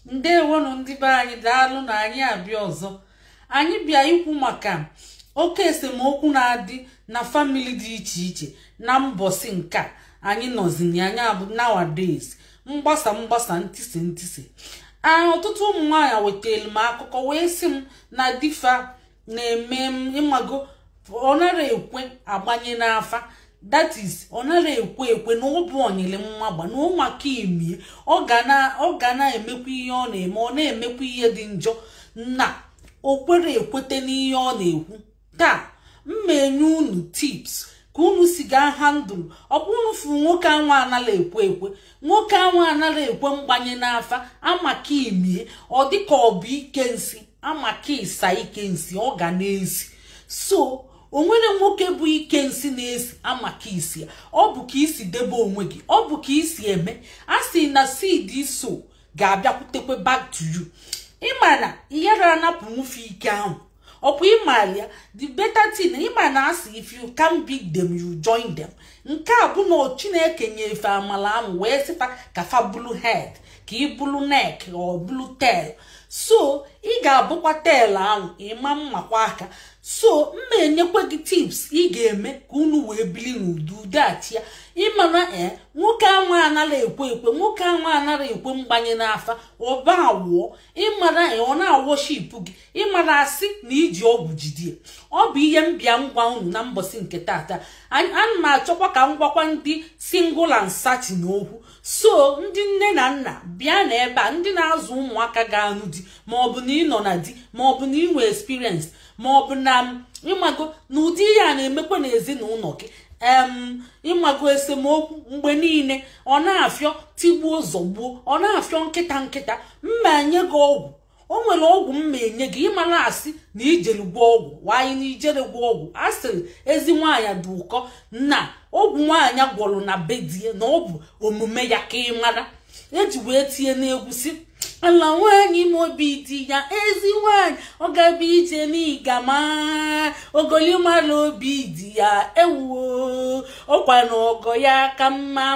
Ndewonụ ndị be anyị, daalụ na anyị abịa ọzọ. Anyị bịa ikwu maka oke esemokwu na-adị na family dị iche iche na mbọsị nke a anyị nọzi anya bụ nowadays. Mgbasa mgbasa, ntịsị ntịsị. Ọtụtụ ụmụ nwaanyị wetara m akụkọ wee sị m na di fa na-eme ịmago, ọ nara ekwe agbanye n'afa. That is, ọ nara ekwe ekwe na ọ bụ onyere mmagba na ụmụaka imie. Ọ ga na-emekwa ihe ọ na-eme, ọ na-emekwa ihe dị njọ na o kwere ekwete n'ihe ọ na-ekwu. Taa mma enye unu tips ka unu si gaa handle. Ọ bụ unu fụ nwoke anwa anara ekwe ekwe, nwoke anwa anara ekwe mgbanye n'afa, amaka imie, ọ dịka ọ bụ ike nsị, amaka ịsa ike nsị, ọ ga na-esi. So o nwere nwoke bụ ike nsị na-esi, amaka isi ya. Ọ bụ ka isi debe onwe gị, ọ bụ ka isi eme. A sị na seed so ga-abịakwutekwe back to you. Ịma na ihere anapụ nwufe ike ahụ, ọkwa ịmara ya. The better thing, ịma na asị, if you can beat them, you join them. Nke a bụ na Chineke nyefe amala ahụ wee sịfa ka fa bulu head, ka ị bulu neck, ọ bulu tail. So ị ga-abụkwa tail ahụ, ịma mmakwa aka. So mma enyekwa gị tips ị ga-eme ka unu wee bili n'udo, udo achị ya. Ịmara ee, nwoke anwa anara ekwe ekwe, nwoke anwa anara ekwe mgbanye n'afa, ọba awụọ. Ịmara ee, ọ na-aworship gị. Ịmara asị na iji ọgwụ jidie. Ọ bụ ihe mbịa ngwa unu na mbọsị nke tata. Ana m achọkwa ka m gwakwa ndị single and searching okwu. So ndị nne na nna bịa na ebe a, ndị na-azụ ụmụaka ga-anụ di, ma ọ bụ na ị nọ na di, ma ọ bụ na ị nwee experience, ma ọ bụ na ịmago na ụdị ihe a na-emekwa n'ezinụlọ gị, ịmago esemokwu mgbe niile, ọ na-afịọ tigbuo zọgbuo, ọ na-afịọ nkịta nkịta. Mma enye gị ọgwụ. O nwere ọgwụ mma enye gị. Ịmara asị na ijere gwọ ọgwụ nwaanyị, na ijere gwọ ọgwụ, asịrị ezi nwaanyị dị ụkọ na ọgwụ nwaanyị gwọrọ na be die na ọ bụ omume ya ka ị mara eji wee tinye n'egwu si ala nwaanyị ma obi dị ya ezi nwaanyị, ọ gaba ije n'ịgama ogolimara obi dị ya ewuo, ọkwa na ọgọ ya ka mma.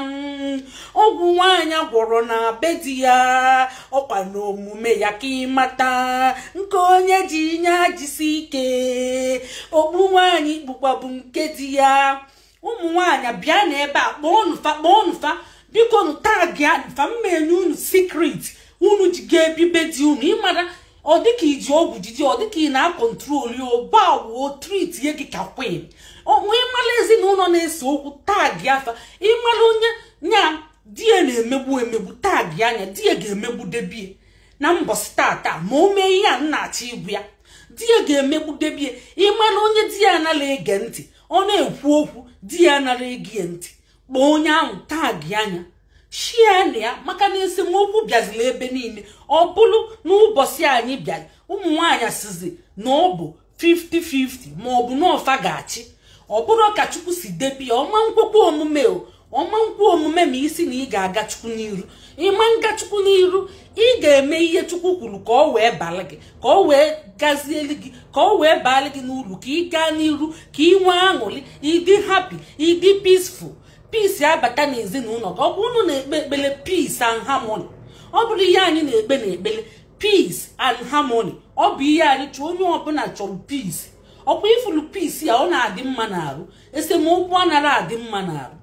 Ọgwụ nwaanyị gwọrọ na be di ya, ọkwa na omume ya ka ịmata nke onye ji nye jisi ike. Ogbu nwaanyị kpukwa bụ nke di ya. Ụmụ nwaanyị bịa n'ebe a, kpọọ nụfa, kpọọ nụfa, biko nụ tag fa. Mma enye unu secret unu ji ga-ebibe di unu. Ịmara ọ dịka iji ọgwụ jiji, ọ dịka ị na-acontrol ya, ụba wuo treat ye gị ka queen. Ịmara ezinụlọ na-ese okwu, tag afa. Ịmara onye nya di ya na-emegbu emegbu, tag anya. Di ya ga-emegbu debie na mbọsị tata ma o mee ihe a nna-achọ igwu ya. Di ya ga-emegbu debie. Ịmara onye di ya anara ege ntị, ọ na-ekwu okwu, di ya anara ege ntị, kpọọ onye ahụ, tag anya, share na ya, maka na esemokwu bịaziri ebe niile. Ọ bụrụ n'ụbọchị anyị bịara, ụmụ nwaanyị sizi na ọ bụ 50-50, ma ọ bụ na ọfa ga-achị. Ọ bụrụ ka Chukwu si debi ya, ọma nkwekwa omume o, ọma nkwe omume. Ma isi na ị ga-aga Chukwu n'iru, ịma nga Chukwu n'iru, ị ga-eme ihe Chukwu kwuru ka ọ wee balị gị, ka ọ wee gazielu gị, ka ọ wee balị gị n'uru, ka ị gaa n'iru, ka ị nwee aṅụrị, ịdị happy, ịdị peaceful. Peace abata n'ezinụlọ gị. Ọ bụ unu na-ekpe ekpere peace and harmony, ọ bụrụ ihe anyị na-ekpe na-ekpere peace and harmony, ọ bụ ihe anyị chọọ. Onye ọbụla chọrọ peace. Ọkwa ifulu peace ya, ọ na-adị mma n'arụ. Esemokwu anaghị adị mma n'arụ.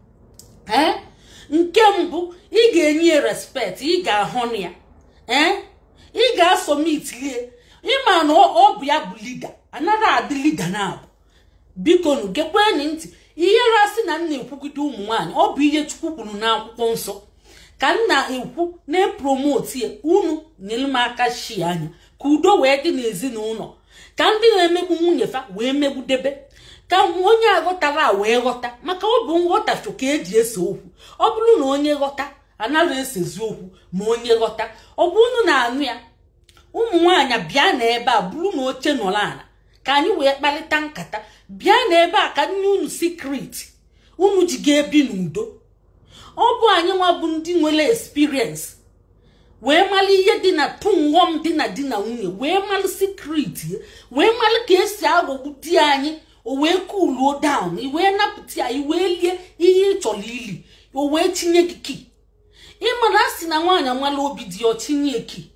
Ee, nke mbụ, ị ga-enye ya respect, ị ga-ahụ na ya, ee, ị ga-asubmit lie. Ịma na ọ bụ ya bụ leader, anaghị adị leader na-abụ. Biko nụ gekwenụ ntị. Ihe rasị na m na-ekwugide ụmụ nwaanyị, ọ bụ ihe Chukwu kwuru n'akwụkwọ nsọ ka m na-ekwu na-epromote ya. Unu nyere m aka shi anya ka udo wee dị n'ezinụlọ, ka ndị na-emegbu nwunye fa wee megbudebe, ka onye aghọtara wee ghọta, maka ọ bụ nghọtafio ka eji ese okwu. Ọ bụrụ na onye ghọta, anaghị esezi okwu. Ma onye ghọta, ọ bụ unu na-anụ ya. Ụmụ nwaanyị bịa n'ebe a, bụrụ na oche nọrọ ala ka anyị wee kparịta nkata. Bịa n'ebe a ka nne unu secret unu ji ga-ebi n'udo. Ọ bụ anyị nwa bụ ndị nwere experience wee mara ihe dị na tụ nghọm dị na di na nwunye, wee mara secret, wee mara ka esi aghọgbu di anyị, o wee cooluo down, i wee napụta ya, i wee lie ihe ị chọrọ ili, o wee tinye gị ki. Ịmara a sị na nwaanyị amala obi dị, ọ tinye ki.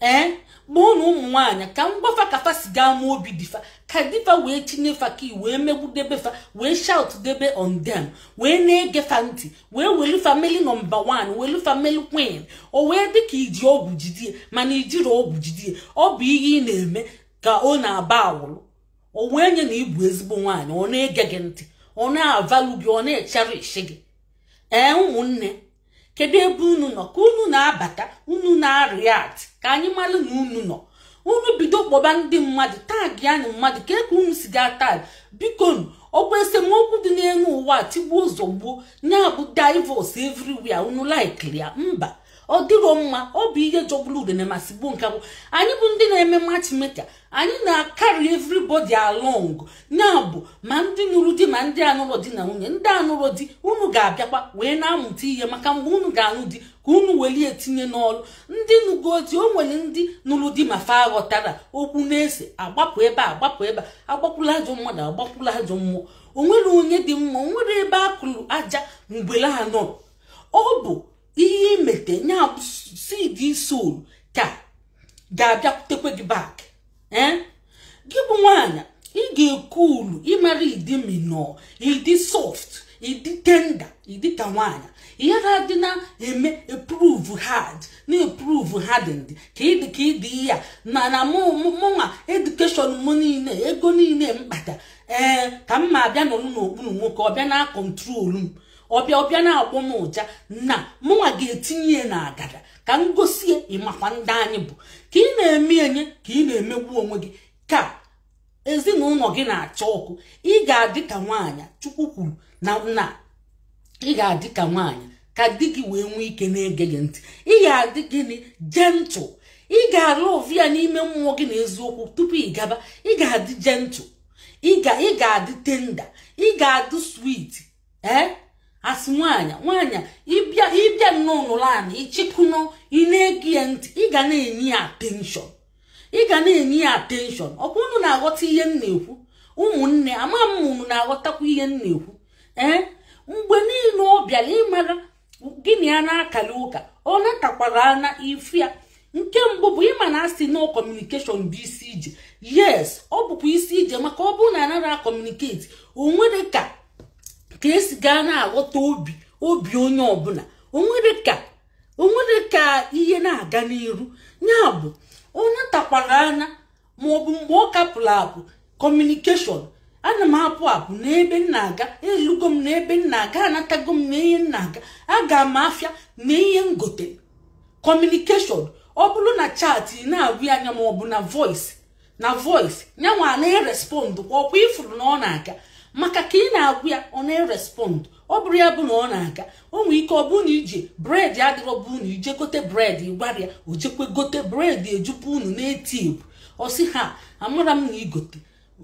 Ee, kpọọ na ụmụ nwaanyị ka m gwafa ka fa si gaa ma obi difa, ka difa wee tinye fa ka wee megbudebe fa, wee shout debe on them, wee na-ege fa ntị, wee welu family number 1, welu family queen. O wee dị ka iji ọgwụ jidie, mana ijiri ọgwụ jidie, ọ bụ ihe ị na-eme ka ọ na-aba awụrụ. O wee nye na ịbụ ezigbo nwaanyị, ọ na-ege gị ntị, ọ na-avalụ gị, ọ na-echerish gị. Ee, ụmụnne, kedu ebe unu nọ? Ka unu na-abata, unu na-react, ka anyị mara na unu nọ. Unu bido kpọba ndị mmadụ, tag anyị mmadụ, ka ka unu si gaa tag. Biko, ọ bụ esemokwu dị n'elu ụwa, tigbuo zọgbuo, ya bụ divorce everywhere. Unu like ya? Mba, ọ dịrọ mma. Ọ bụ ihe jọgburu udene ma sigbuo nke bụ anyị bụ ndị na-eme matchmaker. Anyị na-carry everybody along, ya bụ ma ndị nụrụ di ma ndị anụrụ di na nwunye. Ndị anụrụ di, unu ga-abịakwa wee na-amụta ihe, maka mgbe unu ga-anụ di ka unu welie etinye n'ọrụ. Ndị nụgo di, o nwere ndị nụrụ di ma fa ghọtara okwu na-ese, agbapụ ebe a, agbapụ ebe a, agbakwula ajọ mmadụ, agbakwula ajọ mmụọ. O nwere onye dị mma, o nwere ebe a kụrụ aja mgbele anọ. Ọ bụ ihe imete ya bụ seed soul ka ga-abịakwutekwe gị back. Ee, gị bụ nwaanyị, ị ga-ekulu ịmara ịdị minọ, ịdị soft, ịdị tender, ịdị ka nwaanyị. Ihe na-adị na-eme eprove hard, na-eprove hardened, ka ịdị ka ịdị ya na mụnwa education m niile, ego niile mkpata, ee, ka m ma abịa nọrọ n'okpuru nwoke, ọbịa na control m, ọbịa na-agbọ m ụja, na mụnwa ga-etinye ya na agada ka m gosie. Ịmakwa ndị anyị bụ ka ị na-eme enye, ka ị na-emegbu onwe gị, ka ezinụlọ gị na-acha ọkụ. Ị ga-adị ka nwaanyị Chukwu kwuru na ị ga-adị ka nwaanyị, ka di gị wee nwee ike na-ege gị ntị. Ị ga-adị gịnị? Gentle. Ị ga-alụ ya n'ime mmụọ gị na eziokwu tupu ị gaba. Ị ga-adị gentle, ị ga-adị tender, ị ga-adị sweet. Ee, asị nwaanyị, nwaanyị ịbịa nnọọ n'ụlọ anyị, ịchịkụnụ, ị na-ege ya ntị, ị ga na-enye ya attention, ị ga na-enye ya attention. Ọ bụ unu na-aghọta ihe m na-ekwu? Ụmụnne, ama m unu na-aghọtakwa ihe m na-ekwu. Ee, mgbe niile ọ bịara, ịmara gịnị ya na-akali ụka, ọ natakwara ana ifu ya. Nke mbụ bụ ịma na asị no communication bụ isi ije. Yes, ọ bụkwa isi ije, maka ọ bụrụ na anara communicate, o nwere ka esi gaa na-aghọta obi onye ọbụla, onwere ka ihe na-aga n'iru. Ya bụ onye takwara anya, maọbụ mgbe ọ kapụrụ apụ, communication: ana m apụ apụ n'ebe m na-aga, elugo m n'ebe m na-aga, anatago m na ihe m na-aga, aga m afịa na ihe m gotere. Communication, ọ bụrụ na chat, ị na-agụ anya, ma ọ bụ na voice, na voice nyanwa na-erespond kwa. Ọkwa ifuru na ọ na-aga, maka ka ị na-agụ ya, ọ na-erespond. Ọ bụrụ ya bụ na ọ na-aga, o nwere ike ọ bụrụ na ije bread adịrọ, bụ unu ije gote bread, ịgwara ya o jekwe gote bread, ejupụ unu na-eti ebu, ọ sị ha amara m na igote.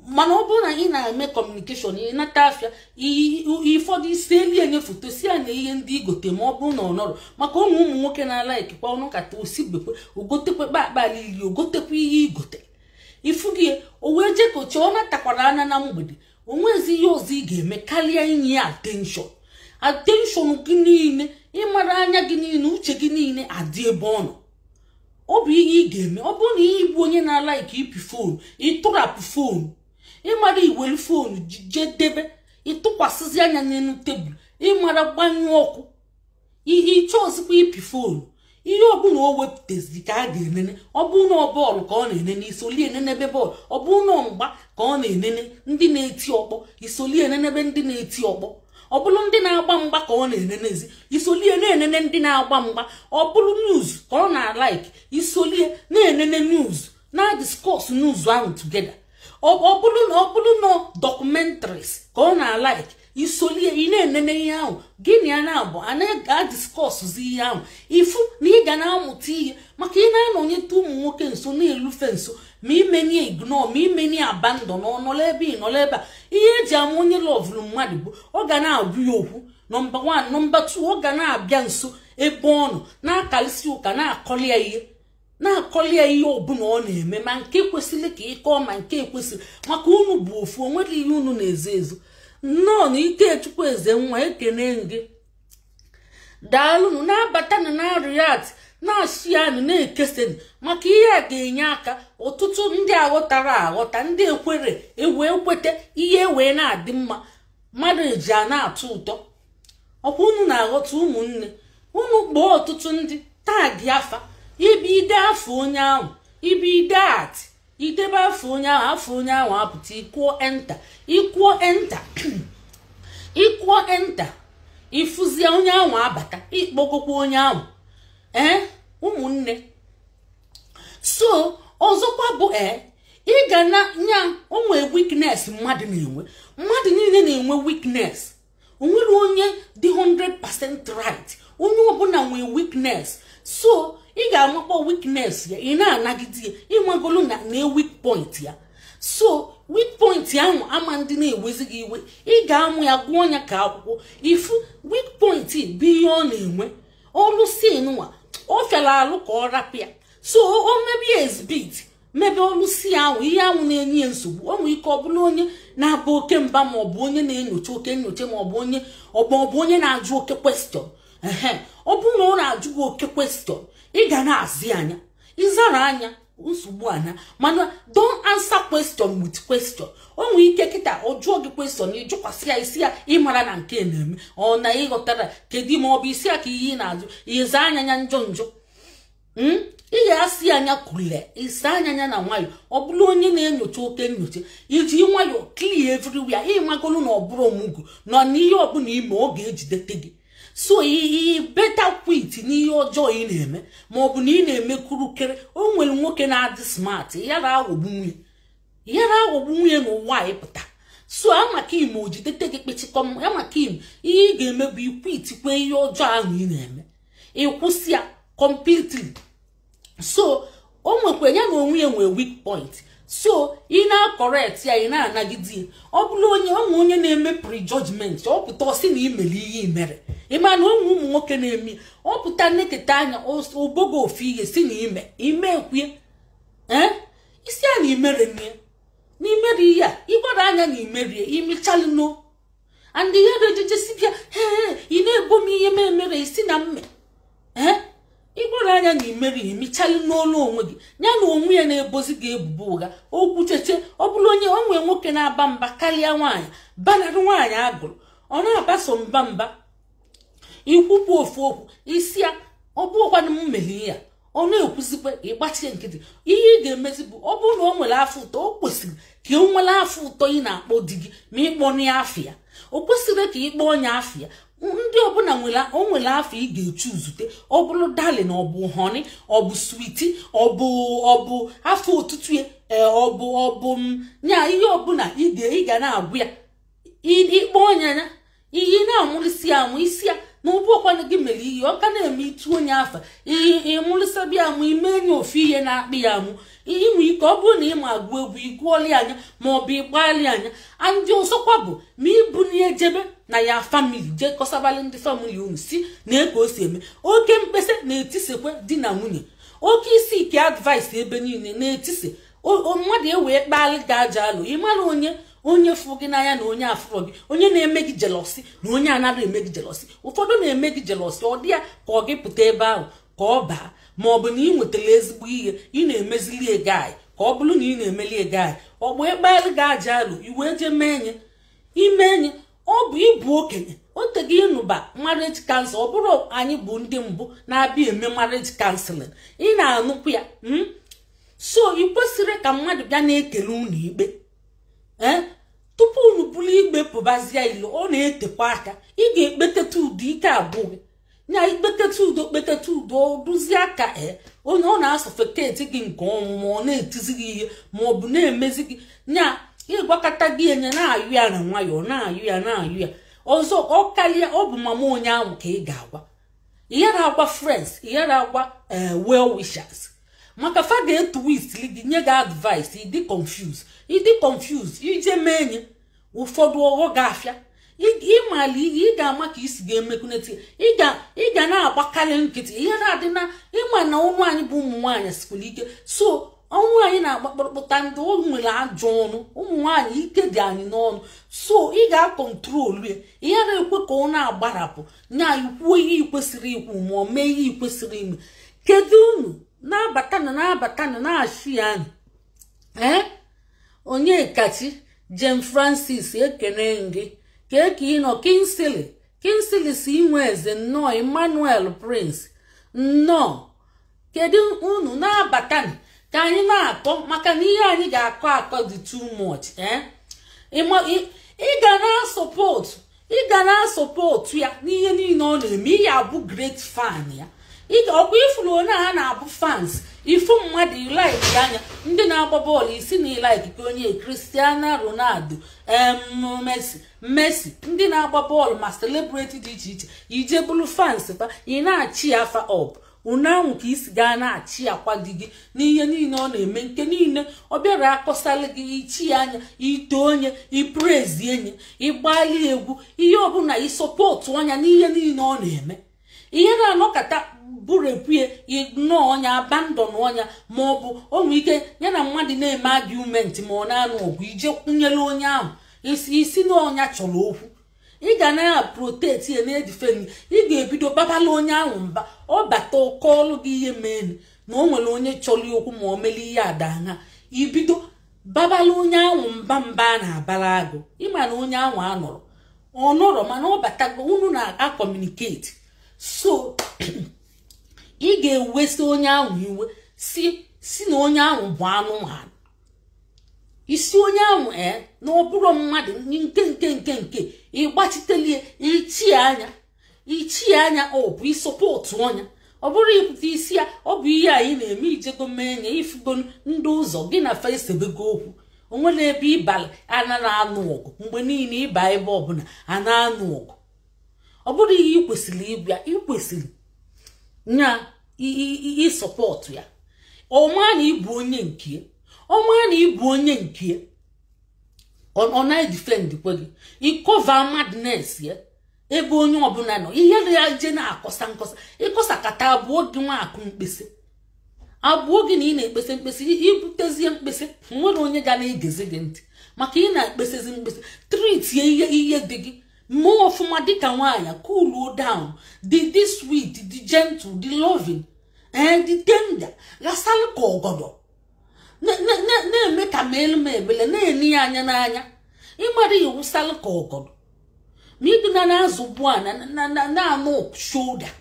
Mana ọ bụrụ na ị na-eme communication, ị nata afịa, ụfọdụ isi elu enye foto si ya na ihe ndị igote, ma ọ bụrụ na ọ nọrọ. Maka ụmụ nwoke na-ala ekekwa ọnụ kata osibekwe, ogotekwe kpakpala ili, ogotekwa ihe igote ifu gị, o wee jekochie. Ọ natakwara anya na mgbede, o nwezi ihe ọzọ ị ga-eme karịa inye ya attention. Attention gị niile, ịmara anya gị niile, uche gị niile adị ebe ọ nọ. Ọ bụ ihe ị ga-eme. Ọ bụrụ na ihe ịbụ onye na-alike ipi phone, ịtụrapụ phone, ịmara iwelu phone jee debe, ịtụkwasịzi anya n'elu tebụl, ịmara gbanyụ ọkụ, ihe ịchọ ọzọkwa ipi phone, ihe ọbụla o wepụtazi ka a ga-enene. Ọ bụrụ na bọọlụ ka ọ na-enene, isoli enenebe bọọlụ. Ọ bụrụ na mgba ka ọ na-enene, ndị na-eti ọkpọ, isoli enenebe ndị na-eti ọkpọ. Ọ bụrụ ndị na-agba mgba ka ọ na-enenezi, isolie na-enene ndị na-agba mgba. Ọ bụrụ news ka ọ na-alike, isolie na-enene news, na-discuss news ahụ together. Ọ bụrụ na documentaries ka ọ na-alike, isolie ị na-enene ihe ahụ, gịnị ya na-abụ a na-adiscusszi ihe ahụ. Ifu na ị ga na-amụta ihe, maka ị na-anọnyete ụmụ nwoke nso, na-elufe nso, ma imenie ignore, ma imenie abandon, ọ nọrọ ebe ị nọrọ ebe a. Ihe eji ama onye loverụ mmadụ bụ ọ ga na-agwụ ya okwu, number 1. Number 2, ọ ga na-abịa nso ebe ọ nọ, na-akalịsị ụka, na-akọli ya ihe, na-akọli ya ihe ọbụla ọ na-eme, ma nke kwesịrị ka ịkọọ, ma nke ekwesịrị, maka unu bụ ofu, o nwere ihe unu na-ezo ezo. Nnọọ na Ikechukwu eze nwa, ekene gị, daalụnụ. Na-abata na react. Na-achị anụ, na-ekeseni, maka ihe a ga-enye aka ọtụtụ ndị aghọtara aghọta, ndị ekwere ewee kweta, ihe wee na-adị mma, mmadụ eji a na-atọ ụtọ. Ọkwa unu na-aghọta, ụmụnne? Unu kpọọ ọtụtụ ndị, tag afa, ibi ide afọ onye ahụ, ibi ide at, idebe afọ onye ahụ, afọ onye ahụ apụta. Ịkụọ enter, ịkụọ enter, ịkụọ enter, ịfụzie onye ahụ abata, ịkpọgokwa onye ahụ. Ee, ụmụnne. So ọzọkwa bụ, ee, ị ga na nya onwe weakness mmadụ na-enwe. Mmadụ niile na-enwe weakness. Onwere onye dị 100% right? Onye ọbụla nwee weakness. So ị ga-amakpọ weakness ya, ị na-anagide ya. Ịmagolu na na weak point ya. So weak point ahụ ama ndị na-ewezi gị iwe. Ị ga-amụ ya, gụọ ya ka akwụkwọ. Ifu weak point bụ ihe ọ na-enwe, ọlụ si nwa ọ fịara alụ ka ọ rapịa. So o mebie exhibit, mebe ọlụsi ahụ, ihe ahụ na-enye ya nsogbu. O nwere ike ọ bụrụ onye na-aba oke mba, ma ọ bụ onye na-enyocha oke nyocha, ma ọ bụ onye ọ bụ onye na-ajụ oke question. Ehe, ọ bụrụ na ọ na-ajụ gị oke question, ị ga na-azị anya, ịzara anya nsogbu anya. Mana don't answer question with question. O nwere ike kịta ọ jụọ gị question, ịjụkwasị ya isi ya, ịmara na nke na-eme ọ na ịghọtara kedu, ma ọ bụ isi ya ka ihe ị na-ajụ, ịza anya ya njọ njọ. Ị ga-asị anya kule, ịsa anya ya na nwayọ. Ọ bụrụ onye na-enyocha oke nyocha, iji nwayọ clear everywhere. Ịmagolu na ọ bụrụ omugwu nọ n'ihe ọbụla ime, ọ ga-ejidete gị. So ị better quit n'ihe ọjọọ ị na-eme, ma ọ bụ na ị na-eme kurukere. O nwere nwoke na-adị smart, yara aghọgbu nwunye, yara aghọgbu nwunye n'ụwa anyị pụta. So amaka ime o jidete gị kpechikọm. Amaka ime ihe ị ga-eme bụ ikwitikwe ihe ọjọọ ahụ ị na-eme, ịkwụsị ya completely. So o nwekwa ya na onwe ya nwee weak point. So ị na-acorrect ya, ị na-anagide ya. Ọ bụrụ onye onwe onye na-eme prejudgment, ọ pụta ọsị na imere ihe imere. Ịma na onwe ụmụ nwoke na-eme, ọ pụta nneketa anya obogo ofu ihe si na ime ime ekwie. Ee, isi a na imere nne na imere ihe a, ịgbara anya na imerie, imechalụ. And ihe na-ejeje si bịa, ee, ị na-ebo m ihe m emere, isi na mme. Ee, ịgbara anya na imeri, imechalụ n'olu onwe gị. Ya na onwe ya na-ebozi gị ebubo ụgha, okwu cheche. Ọ bụrụ onye onwe nwoke na-aba mba karịa nwaanyị, banarị nwaanyị agụrụ, ọ na-abaso mba mba, ikwupụ ofu okwu, isi ya ọ bụrụkwanụ m mere ya, ọ na-ekwuzikwa, ịgbachie nkịtị. Ihe ị ga-emezi bụ, ọ bụrụ na o nwere afọ ụtọ, o kwesịrị ka o nwere afọ ụtọ ị na-akpọ di gị, ma ịkpọ ya afọ ya. O kwesịrị ka ịkpọ onye afọ ya. Ndị ọbụla nwere, o nwere afọ ị ga-echu zute. Ọ bụrụ darling, ọ bụ honey, ọ bụ sweetie, ọ bụ afọ otutu ya, ọ bụ nya ihe ọbụla ị ga na-agwụ ya, ịkpọ onye ya ihe na-amụrịsị amụ, isi ya na ụbụ ọkwanụ gị mere ihe ọ ka na-eme. Itu onye afa ịmụrịsịbịa amụ, ime enyi ofu ihe na-akpị ya amụ. Inwe ike, ọ bụrụ na ị ma agụ egwu, ịgụọli anya, ma ọ bụ ịgbalị anya. Ndị ọzọkwa bụ ma ịbụ na ejebe na ya family, jee kọsabalị ndị family unu si na ka o si eme. Oke mkpesa na-etisekwe di na nwunye. Oke isi ike advice ebe niile na-etise mmadụ. Ewee kpalị gị aja alụ, ịmara onye onye fụ gị n'anya na onye afụrọ gị, onye na-eme gị jealousy na onye anaghị eme gị jealousy. Ụfọdụ na-eme gị jealousy, ọ dị ya ka ọ gị pụta ebe ahụ ka ọ baa, ma ọ bụ na ị nwetara ezigbo ihe, ị na-emezili ego anyị, ka ọ bụrụ na ị na-emeli ego anyị, ọ bụ ekpalị gị aja alụ, iwee jee mee nye ime nye. Ọ bụ ịbụ okenye otego ịnụba marriage counsel. Ọ bụrụ anyị bụ ndị mbụ na-abịa eme marriage counseling, ị na-anụkwu ya. So ị kwesịrị ka mmadụ bịa na-ekele unu ikpe. Ee, tupu unu bụrụ ikpe pụbazie ilo, ọ na-etekwa aka. Ị ga-ekpeteta udo, ike abụọ gị nya ikpeteta udo, kpeteta udo, ọ duzie aka. Ee, onye ọ na-asuffocate gị nke ọnwụ, ma ọ na-etizi gị ihe, ma ọ bụ na-emezi gị nya, ịgwakọta gị enye, na-ayụ ya na nwayọọ, na-ayụ ya, na-ayụ ya ọzọ. Ọ karịa, ọ bụ mama onye ahụ ka ị ga-agwa. Ịyara agwa friends, ịyara agwa well wishers, maka fa ga-etwist gị, nye gị advice, ịdị confused, ịdị confused, ije mee nye ụfọdụ ọghọ ga-afịa. Ịmala ihe ị ga-ama ka isi ga-emekunete. Ị ga na-agbakarị nkịtị. Ihe na-adị na ịma na ụmụ anyị bụ ụmụ nwaanyị sikwara ike. So ọnwụ anyị na-agba kpụrụkpụta, ndị o nwere ajọ ọnụ, ụmụ nwaanyị ike dị anyị n'ọnụ. So ị ga-acontrol ya, ihe na-ekwe ka ọ na-agbarapụ nya, ikwuo ihe ị kwesịrị ikwu, ma ọ mee ihe ị kwesịrị ime. Kedu unu na-abatanụ na-abatanụ na-achị ya nụ? Ee, Onyekachi Jem Francis, ekene gị. Kee ka ị nọ? Kinsili, Kinsili si inwe eze, nnọọ. Emmanuel Prince, nnọọ. Kedu unu na-abatanụ ka anyị na-akọ, maka na ihe anyị ga-akọ akọ dị too much. Ee, ị ga na-asupport, ị ga na-asupport ya n'ihe niile ọ na-eme. Ị ya abụ great fan ya. Ọkwa ifuru onye a na-abụ fans, ifu mmadụ, ilike anya ndị na-agba bọọlụ, isi na ilike ka onye Cristiano Ronaldo, Messi, Messi, ndị na-agba bọọlụ ma celebrity dị iche iche, ije bụrụ fans fa, ị na-achị ya afa up unu ahụ ka isi gaa na-achị akwa di gị n'ihe niile ọ na-eme. Nke niile ọ bịara akọsalị gị, ichi ya anya, ito onye, ipraise enye, ịgbali egwu, ihe ọbụla, ịsupport anya n'ihe niile ọ na-eme. Ihe na-anọkọta bụrepue ignore ọnya, abandon ọnya, ma ọ bụ o nwee ike ya na mmadụ na-eme argument, ma ọ na-anụ ọgụ, ije kwunyere onye ahụ isi, isi na ọnya chọrọ okwu. Ị ga na protect ya, na-edefend. Ị ga-ebido babala onye ahụ mba. Ọ bata, ọkọọlụ gị ihe mee na o nwere onye chọrọ okwu, ma ọ mere ihe adanya, ibido babala onye ahụ mba, mba a na-abala agụ. Ịma na onye ahụ anọrọ, ọ nọrọ, mana ọ batago, unu na-acommunicate. So ị ga-ewesa onye ahụ iwe, si na onye ahụ bụ anụmanụ, isi onye ahụ ee na ọ bụrụ mmadụ nke ịgbachitelie, ichie anya, ichie anya. Ọ bụ ịsupport ọnya, ọ bụrụ ịpụta isi ya, ọ bụ ihe anyị na-eme. Ijego mee nye ifugo ndị ụzọ gị na fa esebego okwu. Onwere ebe ịbala anaghị anụ ọgụ mgbe niile, ịba ebe ọbụla a na-anụ ọgụ. Ọ bụrụ ihe ị kwesịrị ịbịa, ị kwesịrị nya ịsupport ya. Ọma na ịbụ onye nke, ọma na ịbụ onye nke ọ na-edefend kwe gị, ịcover madness ya ebe onye ọbụla nọ. Ihe ya je na-akọsa nkọsa, ịkọsakata abụọ gị nwa akụ mkpịsị abụọ gị na ị na-ekpesa mkpesị, ibutezie mkpesị, nwere onye ga na-egezi gị ntị maka ị na-ekpesezi mkpesị. Treatie ihe dị gị mee ọfụma dịka nwaanyị, cool down, dị sweet, dị gentle, dị loving, ee, dị tender, ghasalụ ka ọgọdọ na-eme ka ma elu ma ebele na-eni ya anya n'anya. Ịmara iwusalụ ka ọgọdọ ma ịdị na na-azụgbu a na-anụ shoulder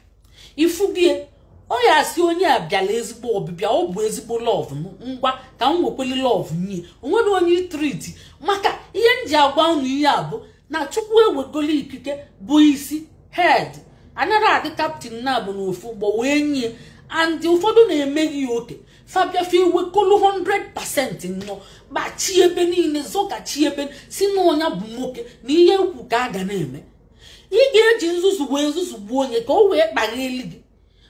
ifugie, ọ ya asị onye a bịala ezigbo ọbịbịa, ọ bụ ezigbo love m, ngwa ka m nwekweli love nye. Onwere onye treat maka ihe m ji agwa unu ihe a bụ na Chukwu ewegolo ikike bụ isi, head anaghị adị captain na-abụ n'ofu ụgbọ wee nye, and ụfọdụ na-emeghị ya oke fabiafe ewekolu 100% nnọọ, gbachie ebe niile, zọgachi ebe si na ọnya bụ nwoke na ihe ekwu ka a ga na-eme. Ị ga-eji nzuzu wee nzuzu gbuo onye ka o wee kpagheli gị,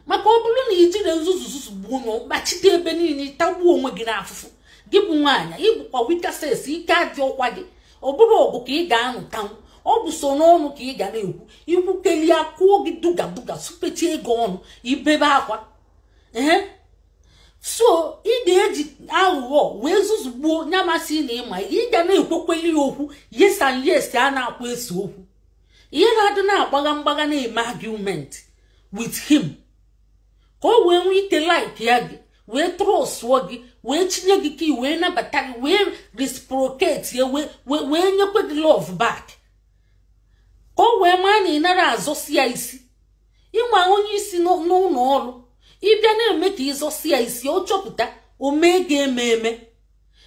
maka ọ bụrụ na ijiri nzuzu nzuzu gbuo onye, ọ kpachite ebe niile, tagbuo onwe gị n'afụfụ. Gị bụ nwaanyị, ịbụkwa weaker sex, ike adị ọkwa gị. Ọ bụrụ ọgụ ka ị ga-anụtanwu, ọ bụ so n'ọnụ ka ị ga na-ekwu ikwukelie, kụọ gị duga duga, supechie ego ọnụ, ibebe akwa. Ee, so ị ga-eji aghụghọ wee zuzugbuo nyamasị na ịma ị ga na-ekwekweli ya okwu yes and yes, a na-akwa ese okwu. Ihe na-adị na-agbagha mgbagha, na-eme argument with him ka o wee nwee ike like ya gị, wee trustụọ gị, wee chinye gị ka wee nabata gị, wee reciprocate ya, wee nyekwe gị love back, ka o wee maa na ị nara azọsi ya isi. Ịma onye isi n'ụlọ ọrụ, ịbịa na-eme ka ịzọsi ya isi, ọ chọpụta o mee ga eme eme,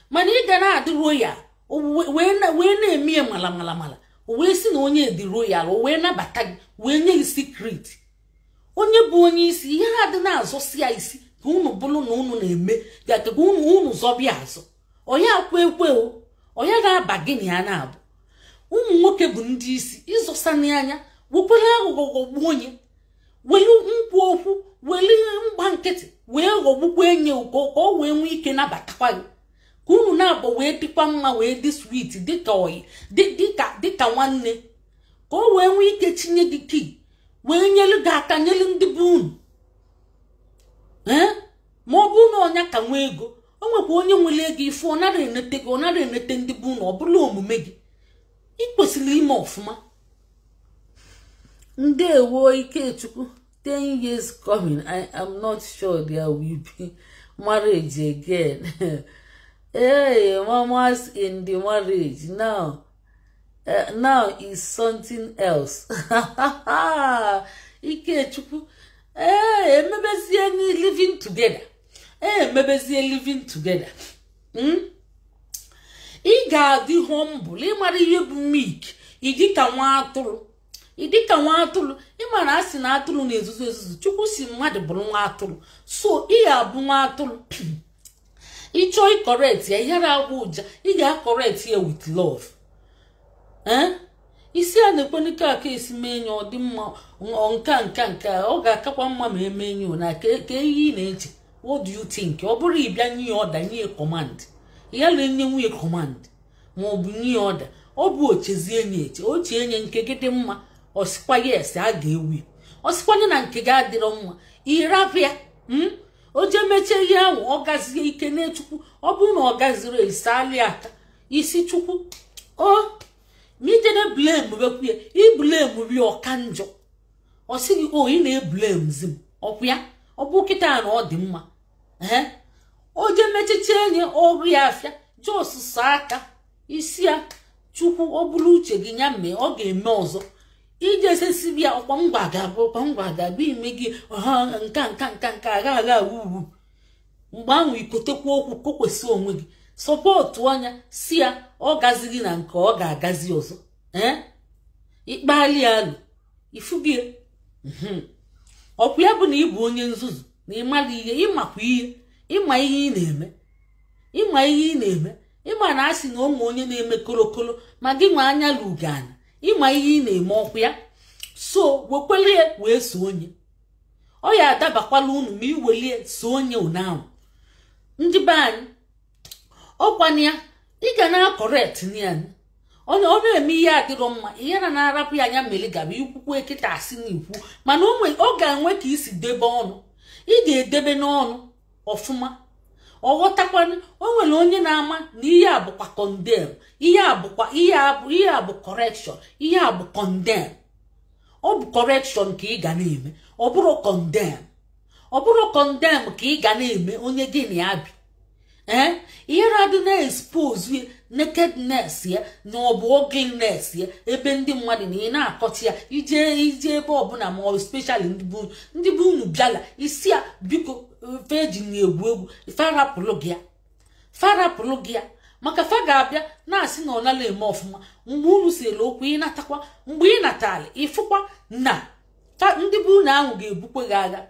mana ị ga na-adị royal wee na-eme ya mala mala mala, o wee sị na onye dị royal, o wee nabata gị, wee nye gị secret. Onye bụ onye isi, ihe ha dị na-azọsi ya isi ka unu bụrụ na unu na-eme ka unu zọbịa azụ, onye akwa ekwe o, onye ga-aba gị na ya na-abụ. Ụmụ nwoke bụ ndị isi, ịzọsana anya, wekwere aghụghọ ghọgbuo onye, were nkwu okwu, were mgba nkịtị wee ghọgbukwa enye ka o wee nwee ike nabatakwa gị, ka unu na-abụ wee dịkwa mma, wee dị sweet, dịka oyi, dịka nwanne, ka o wee nwee ike chinye gị kii, wee nyelu gị aka, nyelu ndị bụ unu. Ee, ma ọ bụrụ na ọnya ka nwee ego, o nwekwa onye nwere ego, ifu ọ nara enete gị, ọ nara enete ndị bụ unu. Ọ bụla omume gị, ị kwesịrị ime ọfụma. Ndewo, Ikechukwu. 10 years coming, I am not sure there will be marriage again. Hey, mamas in the marriage now, now is something else. Ikechukwu, ee, emebezie living together. Ee, emebezie living together. Ị ga-adị humble. Ịmara ihe bụ meek? Ịdị ka nwa atụrụ, ịdị ka nwa atụrụ. Ịmara asị na atụrụ na-ezuzu ezuzu. Chukwu si mmadụ bụrụ nwa atụrụ, so ị ga-abụ nwa atụrụ. Ịchọọ ị correct ya, ịghara agwa ụja. Ị ga-a correct ya with love. Ee, isi a na-ekwenike aka esi mee enyi ọ dị mma. Nka nka nka ọ ga-akakwa mma ma eme enyi na ka ihe ị na-eche. What do you think? Ọ bụrụ ịbịa nye ya order, nye command, ya na enye nwunye command ma ọ bụ nye ya order, ọ bụ ochezie nye eche ochie nye nke gị dị mma. Ọ sịkwa yes, a ga-ewu ya. Ọ sịkwanye na nke gị adịrọ mma, ịrapịa. O jee mechie ihe ahụ, ọ gazie ike n'echukwu. Ọ bụrụ na ọ gaziri, esali aka isi Chukwu o ma ijede blame bekwu ya. I blame ya, ọka njọ. Ọ sị gị, o ị na-e blame zi m. Ọkwụ ya ọ bụ kịta na ọ dị mma. Ee, o jee mechiche enye ọrụ ya afịa jos aka isi ya. Chukwu, ọ bụrụ uche gị ya mee, ọ ga-eme ọzọ. Ije sesibi ya ọkwa ngwa ga-abụ, ọkwa ngwa ga-abụ ime gị ha nka nka nka nka agha agha wuwu. Mgbe ahụ ikotekwa okwu kokwesị onwe gị, support anya si ya ọ gazighị na nke ọ ga-agazi ọzọ. Ee, ikpali alụ ifugie. Ọkwa ya bụ na ị bụ onye nzuzu na ịmara ihe. Ịmakwa ihe, ịma ihe ị na-eme, ịma ihe ị na-eme. Ịma na asị na ụmụ onye na-eme kolokolo ma gị nwe anya lugana. Ịma ihe ị na-eme, ọkwa ya so wekwelie wee so onye ọ ya adabakwala unu ma iwelie so onye ụnahụ. Ndị be anyị, ọkwana ya ị ga na correct ya. Onye ọ na-eme ihe adịrọ mma, ihe na na-arapụ ya anya mere gaba ikwukwu ekịta asị na ikwu, mana ọ ga-enwe ka isi debe ọnụ. Ị ga-edebe n'ọnụ ọfụma, ọ ghọtakwana. O nwere onye na-ama na ihe a bụkwa condemn, ihe a bụkwa ihe a bụ, ihe a bụ correction, ihe a bụ condemn. Ọ bụ correction ka ị ga na-eme, ọ bụrụ condemn, ọ bụrụ condemn ka ị ga na-eme onye gị na ya bi. Ee, ihe na-adị na-expose nakedness ya na ọ bụ ugliness ya ebe ndị mmadụ na ị na-akọcha ya. Ije ije ebe ọbụla, ma ọ especially ndị bụ unu bịala isi ya, biko, feji na-egwu egwu, farapụlụ gị ya, farapụlụ gị ya, maka fa ga-abịa na-asị na ọ nala eme ọfụma. Mgbe unu sere okwu, ịnatakwa, mgbe ị natara, ịfụkwa na ndị bụ unu ahụ ga-ebukwe gị agha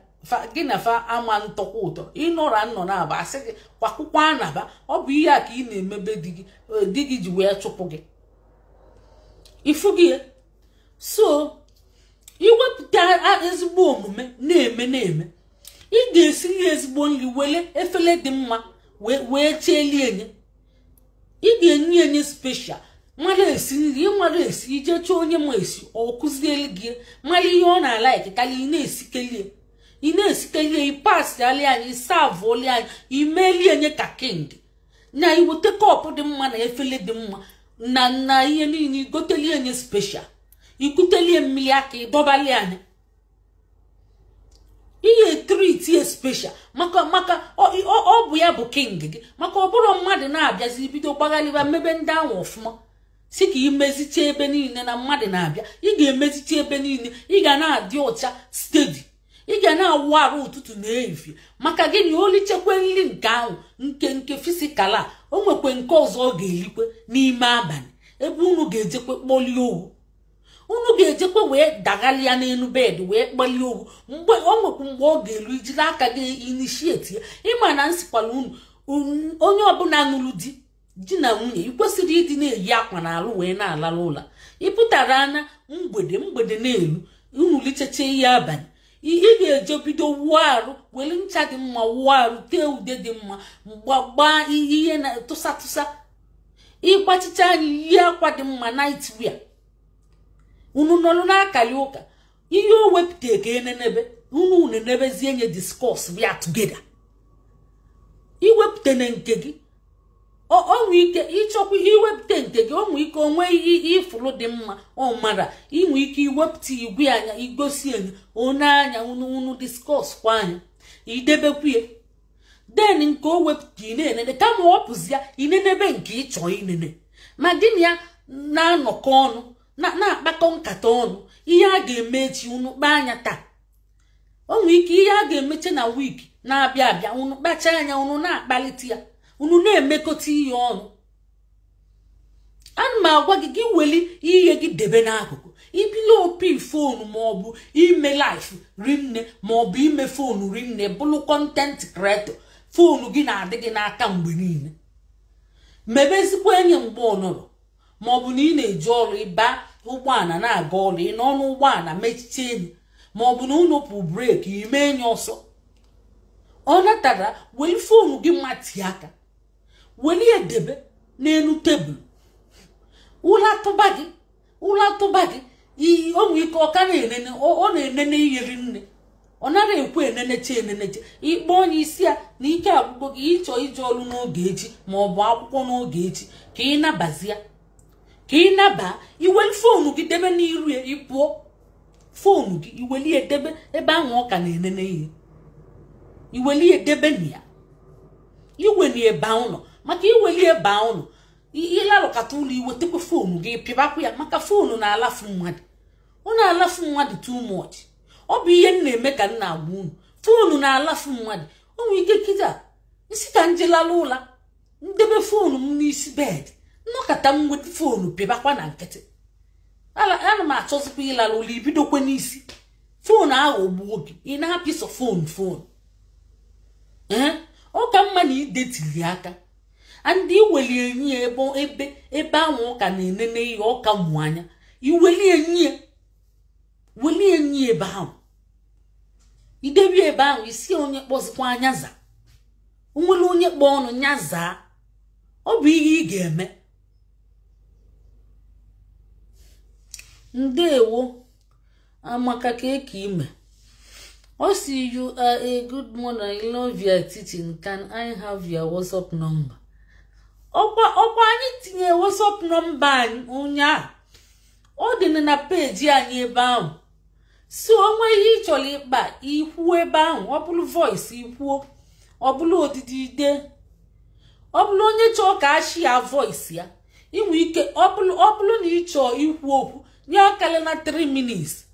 gị na fa ama ntọkwa ụtọ. Ịnọra nnọ na-aba asị gị kwakwụkwọ anaba. Ọ bụ ihe a ka ị na-emebe di gị, di gị ji wee chụpụ gị. Ịfụ gị. So iwepụta ezigbo omume na-eme na-eme, ị ga-esi ya ezigbo nri, wele efere dị mma wee chelie nye. Ị ga-enye enye special mara esi nri. Ịmara esi, ije chọọ onye ma esi, ọ kụziere gị mara ihe ọ na-a like karịa. Ị na-esikelie, ị na-esikelie, ị pasịalị anyị, ịsavụoli anyị, imelie nye ka king na iweta cup dị mma na efere dị mma na ihe niile, igotelie nye special, ikutelie mmiri aka, ịdọbali anyị ihe treat ya special, maka ọ bụ ya bụ king gị. Maka ọ bụrụ mmadụ na-abịazi bido gbaghalịba mmebe ndị ahụ ọfụma, si ka imezicha ebe niile na mmadụ na-abịa. Ị ga-emezicha ebe niile, ị ga na-adị ọcha steady, ị ga na-awụ arụ ụtụtụ na ehihie. Maka gịnị? Olichekwe nri nke ahụ nke physical a, o nwekwe nke ọzọ ọ ga-elikwe n'ime abalị, ebe unu ga-ejekwe kpọlie owu, unu ga-ejekwe wee daghalịa n'elu bed wee kpalie owu. Mgbe o nwekwu mgbe ọ ga-elu, ijiri aka gị initiate ya. Ịma na nsikwala unu, onye ọbụla nụrụ di na nwunye, ị kwesịrị ịdị na-eyi akwa n'alụ wee na-alala ụlọ. Ịpụtara anya mgbede, mgbede na-elu, unu licheche ihe abalị, ị ga-eje bido wụọ arụ, were ncha dị mma wụọ arụ, tee ude dị mma, gbaa ihe na tụsa tụsa, ịgbachicha anyị, yie akwa dị mma, night wear. Unu nọrọ n'akali ụka ihe o wepụta ka enenebe unu nenebezie nye, discuss bịa together. Iwepụta na nke gị, O nwee ike ịchọkwa iwepụta nke gị, o nwee ike onwe ifuru dị mma ọ mara, inwe ike iwepụta igwe anya igosi enyi one anya unu unu discuss kwa anya idebekwu ya. Den nke o wepụta ị na-enene, kama ọ pụzi ya inenebe nke ịchọ inene. Ma gịnị ya na-anọkọ ọnụ na-akpakọ nkata ọnụ, ihe a ga-eme echi unu kpaa anya taa. O nwee ike ihe a ga-emeche na wiiki na-abịa abịa unu kpacha anya, unu na-akpalite ya, unu na-emekọta ihe ọnụ. Ana m agwa gị, gị weli ihe gị debe n'akụkụ, ibili opi foonu maọbụ ime life rinne maọbụ ime foonu rinne, bụrụ content creator, foonu gị na-adị gị n'aka mgbe niile. Mebezikwa enyi mgbe ọnọrọ, maọbụ na ị na-eji ọrụ ịba ụgbọala na-aga ọrụ, ị nọ n'ụgbọala mechiche enyi, maọbụ na unu pụ breki ime enyi ọsọ. Ọ natara weli foonu gị mati aka, weli edebe n'elu tebụl, ụla tụba gị, ụla tụba gị. O nwee ike ọ ka na-enene, ọ na-enene ihe rinne, ọ nara ekwe eneneche eneneche. Ikpe onye isi ya na ike agwụgwọ gị, ịchọ ije ọrụ n'oge echi maọbụ akwụkwọ n'oge echi, ka ị nabazie, ka ị naba, iweli foonu gị debe n'iru ya, ị pụọ. Foonu gị iweli edebe ebe ahụ ọ ka na-enene ihe, iweli edebe na ya, iweli ebe ụlọ, maka iweli ebe ụlọ ịlalụkata ụlọ, iwetekwa foonu gị pịbakwa ya, maka foonu na-alafu mmadụ, ọ na-alafu mmadụ too much. Ọ bụ ihe m na-eme ka m na-agwa unu, foonu na-alafu mmadụ. O nwere ike kịta isi ka njelala ụla, ndebe foonu m n'isi bed, nnọkọta m nweta foonu pịbakwa na nkịtị. Ana m achọzikwa ịlala ụlọ, ibidokwe n'isi foonu ahụ gbuo gị, ị na-apịsọ foonu foonu. Ee, ọ ka mma na idetili aka ndị iweli enyi ya ebe ebe ahụ ọ ka na-enene ihe, ọ ka mụ anya, iweli enyi ya, weli enyi ebe ahụ, idebe ebe ahụ, isi onye kpọzikwa anya za, onwere onye kpọọ ọnụ nya zaa. Ọ bụ ihe ị ga-eme. Ndewo Amaka, ka eke ime. Ọ sị you are a good mother, I love your teaching, can I have your WhatsApp number? Ọkwa anyị tinye WhatsApp nọmba anyị ụnyaahụ, ọ dị na peji anyị ebe ahụ. Si onwe ihe ị chọrọ ịkpa ikwuo ebe ahụ, ọ bụrụ voice ikwuo, ọ bụrụ odidi ide, ọ bụrụ onye chọọ ka a shia voice ya, inwe ike. Ọ bụrụ na ị chọọ ikwu okwu, nye akara na 3 minutes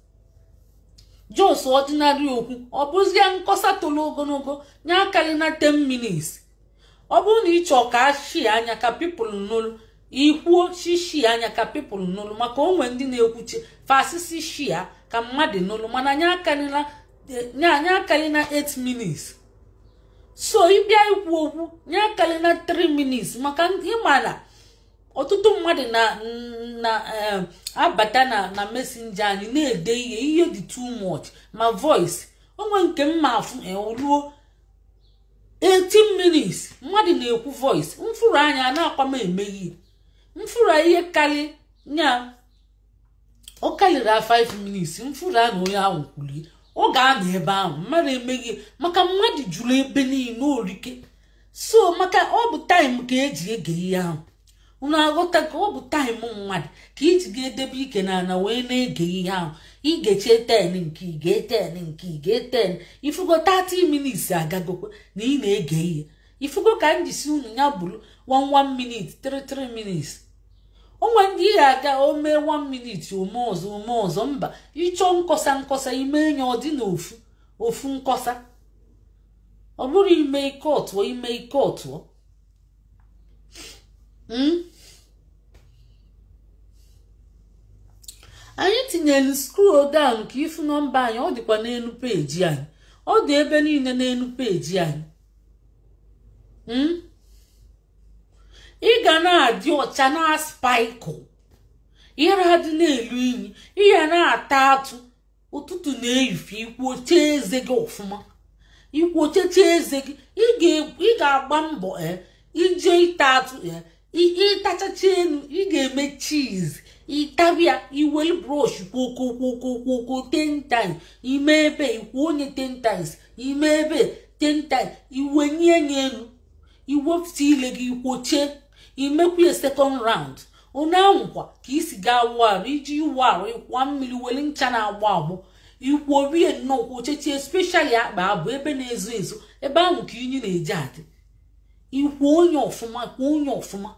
jos ordinary okwu, ọ bụzie nkọsa toro ogologo, nye akara na 10 minutes. Ọ bụrụ na ị chọọ ka a shia anya ka people nụrụ, ikwuo shishi anya ka people nụrụ, maka onwe ndị na-ekwuche fasisi shia ka mmadụ nụrụ, mana nye akara na 8 minutes. So ịbịa ikwu okwu, nye akara na 3 minutes, maka ịma na ọtụtụ mmadụ na abata na messenger anyị na-ede ihe, ihe dị too much, ma voice onwe nke mma afụ ruo 18 minutes mmadụ na-ekwu voice, mfụrụ anya na-akwa m emeghe mfụrụ ihe karị nya, ọ karịrị 5 minutes mfụrụ na onye ahụ kwulie, ọ ga-anọ ebe ahụ mmadụ emeghe, maka mmadụ juru ebe niile orike. So maka ọ bụ time ka eji ege ihe ahụ, unu aghọta ka ọ bụ taịm mmadụ ka iji ga-edebe ike n'ala wee na-ege ihe ahụ. Igeche 10 nke ige 10 nke ige 10, ifugo 30 minutes agagokwa na ị na-ege ihe. Ifugo ka m jisi unu ya bụrụ 1 minute 3 minutes. Onwe ndị ihe aga o mee 1 minute ome ọzọ ome ọzọ, mba, ịchọ nkọsa nkọsa ime enye ọ dị n'ofu ofu nkọsa, ọ bụrụ ime ike ọtụọ ime ike ọtụọ. Anyị tinyere scroll down ka ifu nọmba anyị, ọ dịkwa n'elu peji anyị, ọ dị ebe niile n'elu peji anyị. Ị ga na-adị ọcha na spike, ịra dị n'elu inyi, ị ga na-ata atụ ụtụtụ na-eyife, ikwoche eze gị ọfụma, ikwocheche eze gị, ị ga-agba mbọ ije ịta atụ, ịtachacha elu, ị ga-eme cheese, ịtabịa iweli brush kwokwokwokwokwokwo 10 times, ime ebe ikwu onye 10 times, ime ebe 10 times, iwenye ya elu, iwepụta ile gị ikwoche. Imekwu ya second round. Onye ahụkwa ka isi gaa wụ arụ, iji iwu arụ ịkwa mmiri, were ncha na-agbọ agbọ ikwuorie nnọọ, kwuchechi, especially akpa abụ ebe na-ezo ezo, ebe ahụ ka inyi na-eji adị. Ikwu onye ọfụma, kwuo onye ọfụma.